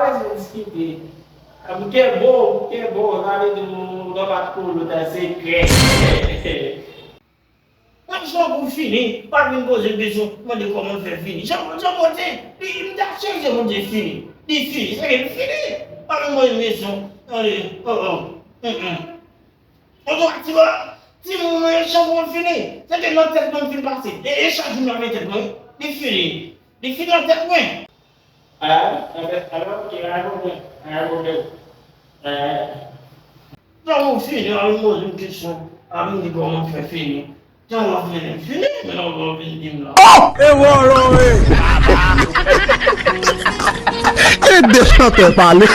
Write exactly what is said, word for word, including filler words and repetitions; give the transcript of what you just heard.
bezwen diskite. M kenbe w, m kenbe w, sa vle di m nan bat pou lòt a sekrè. Mwen jan pou fini, pa vin poze m kesyon, mande kòman l fè fini. Jan, jan Bondye, li, li ta chèche Bondye fini. Li fini, se li fini. Pa vin poze m kesyon. Ale, oh, oh. Mm, mm. Mwen tou, ti mwen, ti mwen, mwen, jan pou fini. Se te nan tèt mwen m fin pase. E, e chak jou m lave tèt mwen. Li fini. Li fini nan tèt mwen. Ah, enben, enben, ok, pa gen pwoblèm, pa gen pwoblèm. Eh. Jan pou fini, a vin poze m kesyon, a vin di kòman fè fini. Jan w ap mennen fini, men non, w vin di m la. Oh! E wòlò, e! E de chantè pale.